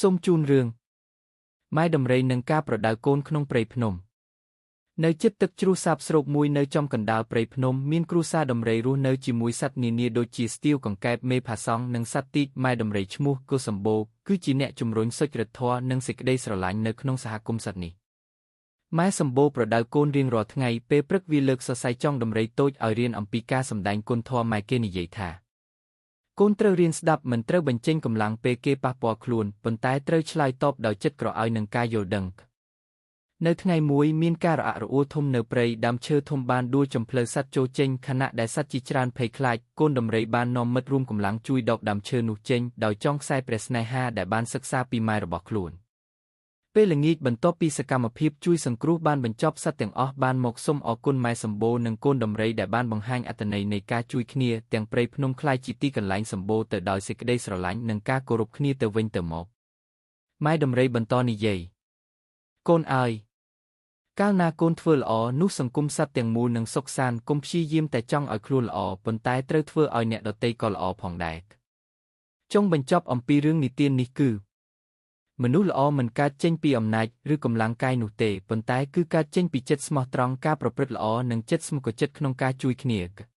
សូមជូនរឿងម៉ែដំរីនិងការប្រដៅកូនក្នុងព្រៃភ្នំនៅជិតទឹកជ្រោះសាបស្រូបមួយនៅចំកណ្ដាលព្រៃភ្នំមានគ្រួសារដំរីរស់នៅជាមួយសត្វនានាដូចជាស្ទាវកង្កែបមេផាសង់និងសត្វទីកម៉ែដំរីឈ្មោះកុសម្បូរគឺជាអ្នកជំរុញសុចរិតធម៌និងសេចក្តីស្រឡាញ់នៅក្នុងសហគមន៍សត្វនេះម៉ែសម្បូរប្រដៅកូនរៀងរាល់ថ្ងៃពេលព្រឹកវាលើកសរសៃចុងដំរីតូចឲ្យរៀនអំពីការសម្ដែងគុណធម៌ម៉ែគេនិយាយថាកូនត្រូវរៀនស្ដាប់មិនត្រូវបញ្ចេញកម្លាំងពេលគេប៉ះពាល់ខ្លួនប៉ុន្តែត្រូវឆ្លើយតបដោយចិត្តក្រអៅនិងការយល់ដឹងនៅថ្ងៃមួយមានការរអាក់រអួលធំនៅព្រៃដើមឈើធំបានដួលចំផ្លូវសត្វចូលចេញខណៈដែលសត្វជាច្រើនភ័យខ្លាចកូនដំរីបាននាំមិត្តរួមកម្លាំងជួយដកដើមឈើនោះចេញដោយចងខ្សែព្រះស្នេហាដែលបានសិក្សាពីម៉ែរបស់ខ្លួនពេលល្ងាចបន្ទាប់ពីសកម្មភាពជួយសង្គ្រោះបានបញ្ចប់សត្វទាំងអស់បានមកសូមអរគុណម៉ែសម្បូរនិងកូនដំរីដែលបានបង្ហាញអត្ថន័យនៃការជួយគ្នាទាំងព្រៃភ្នំក្លាយជាទីកន្លែងសម្បូរទៅដោយសេចក្តីស្រឡាញ់និងការគោរពគ្នាទៅវិញទៅមកម៉ែដំរីបន្តនិយាយកូនអើយកាលណាកូនធ្វើល្អនោះសង្គមសត្វទាំងមូលនឹងសុខសាន្តកុំព្យាយាមតែចង់ឲ្យខ្លួនល្អប៉ុន្តែត្រូវធ្វើឲ្យអ្នកដទៃក៏ល្អផងដែរចុងបញ្ចប់អំពីរឿងនិទាននេះគឺមនុស្សល្អមិនកើតចេញពីអំណាចឬកម្លាំងកាយនោះទេប៉ុន្តែគឺកើតចេញពីចិត្តស្មោះត្រង់ការប្រព្រឹត្តល្អនិងចិត្តស្មោះចិត្តក្នុងការជួយគ្នា។